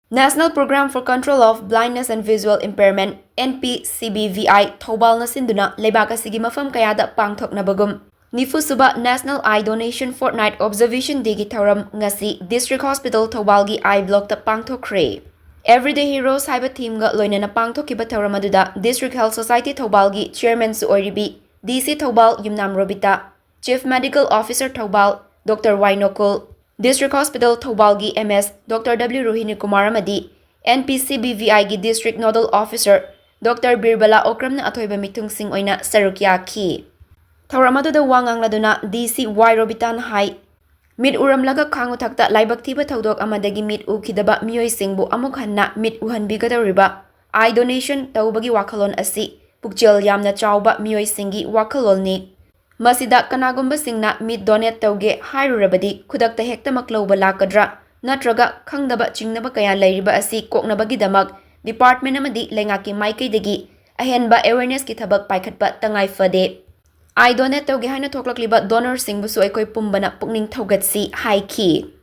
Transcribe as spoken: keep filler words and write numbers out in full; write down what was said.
National Program for Control of Blindness and Visual Impairment, N P C B V I, ꯊꯧꯕꯥꯜꯅ ꯁꯤꯟꯗꯨꯅ ꯂꯩꯕꯥꯛ ꯑꯁꯤꯒꯤ ꯃꯐꯝ ꯀꯌꯥꯗ ꯄꯥꯡꯊꯣꯛꯅꯕꯒꯨꯝ, ꯅꯤꯐꯨ ꯁꯨꯕ National Eye Donation Fortnight Observation Day ꯒꯤ ꯊꯧꯔꯝ ꯉꯁꯤ District Hospital ꯊꯧꯕꯥꯜꯒꯤ I Block ꯇ ꯄꯥꯡꯊꯣꯛꯈ꯭ꯔꯦ꯫ Everyday Heroes ꯍꯥꯏꯕ theme ꯒ ꯂꯣꯏꯅꯅ ꯄꯥꯡꯊꯣꯛꯈꯤꯕ ꯊꯧꯔꯝ ꯑꯗꯨꯗ District Health Society ꯊꯧꯕꯥꯜꯒꯤ Chairman ꯁꯨ ꯑꯣꯏꯔꯤꯕꯤ D C ꯊꯧꯕꯥꯜ ꯌꯨꯝꯅꯥꯝ Robita, Chief Medical Officer Thoubal Doctor ꯋꯥꯏ ꯅꯣꯀꯨꯜ, District Hospital ꯊꯧꯕꯥꯜꯒꯤ M S Doctor W ꯔꯣꯍꯤꯅꯤ Kumar ꯑꯃꯗꯤ N P C B V I ꯒꯤ District Nodal Officer Doctor ꯕꯤꯔꯕꯂꯥ ꯑꯣꯀ꯭ꯔꯝꯅ ꯑꯊꯣꯏꯕ ꯃꯤꯊꯨꯡꯁꯤꯡ ꯑꯣꯏꯅ ꯁꯔꯨꯛ ꯌꯥꯈꯤ꯫ ꯊꯧꯔꯝ ꯑꯗꯨꯗ ꯋꯥ ꯉꯥꯡꯂꯗꯨꯅ D C ꯋꯥꯏ ꯔꯣꯕꯤꯇꯥꯅ ꯍꯥꯏ, ꯃꯤꯠ ꯎꯔꯝꯂꯒ ꯈꯥꯡꯎꯊꯛꯇ ꯂꯥꯏꯕꯛ ꯊꯤꯕ ꯊꯧꯗꯣꯛ ꯑꯃꯗꯒꯤ ꯃꯤꯠ ꯎꯈꯤꯗꯕ ꯃꯤꯑꯣꯏꯁꯤꯡꯕꯨ ꯑꯃꯨꯛ ꯍꯟꯅ ꯃꯤꯠ ꯎꯍꯟꯕꯤꯒꯗꯧꯔꯤꯕ eye donation ꯇꯧꯕꯒꯤ ꯋꯥꯈꯜꯂꯣꯟ ꯑꯁꯤ ꯄꯨꯛꯆꯦꯜ ꯌꯥꯝꯅ ꯆꯥꯎꯕ ꯃꯤꯑꯣꯏꯁꯤꯡꯒꯤ ꯋꯥꯈꯜꯂꯣꯟꯅꯤ꯫ ꯃꯁꯤꯗ ꯀꯅꯥꯒꯨꯝꯕꯁꯤꯡꯅ ꯃꯤꯠ donate ꯇꯧꯒꯦ ꯍꯥꯏꯔꯨꯔꯕꯗꯤ ꯈꯨꯗꯛꯇ ꯍꯦꯛꯇꯃꯛ ꯂꯧꯕ ꯂꯥꯛꯀꯗ꯭ꯔꯥ ꯅꯠꯇ꯭ꯔꯒ ꯈꯪꯗꯕ ꯆꯤꯡꯅꯕ ꯀꯌꯥ ꯂꯩꯔꯤꯕ ꯑꯁꯤ ꯀꯣꯛꯅꯕꯒꯤꯗꯃꯛ department ꯑꯃꯗꯤ ꯂꯩꯉꯥꯛꯀꯤ ꯃꯥꯏꯀꯩꯗꯒꯤ ꯑꯍꯦꯟꯕ awareness ꯀꯤ ꯊꯕꯛ ꯄꯥꯏꯈꯠꯄ ꯇꯉꯥꯏ ꯐꯗꯦ꯫ Eye donate ꯇꯧꯒꯦ ꯍꯥꯏꯅ ꯊꯣꯛꯂꯛꯂꯤꯕ donor ꯁꯤꯡꯕꯨꯁꯨ ꯑꯩꯈꯣꯏ ꯄꯨꯝꯕꯅ ꯄꯨꯛꯅꯤꯡ ꯊꯧꯒꯠꯁꯤ ꯍꯥꯏꯈꯤ꯫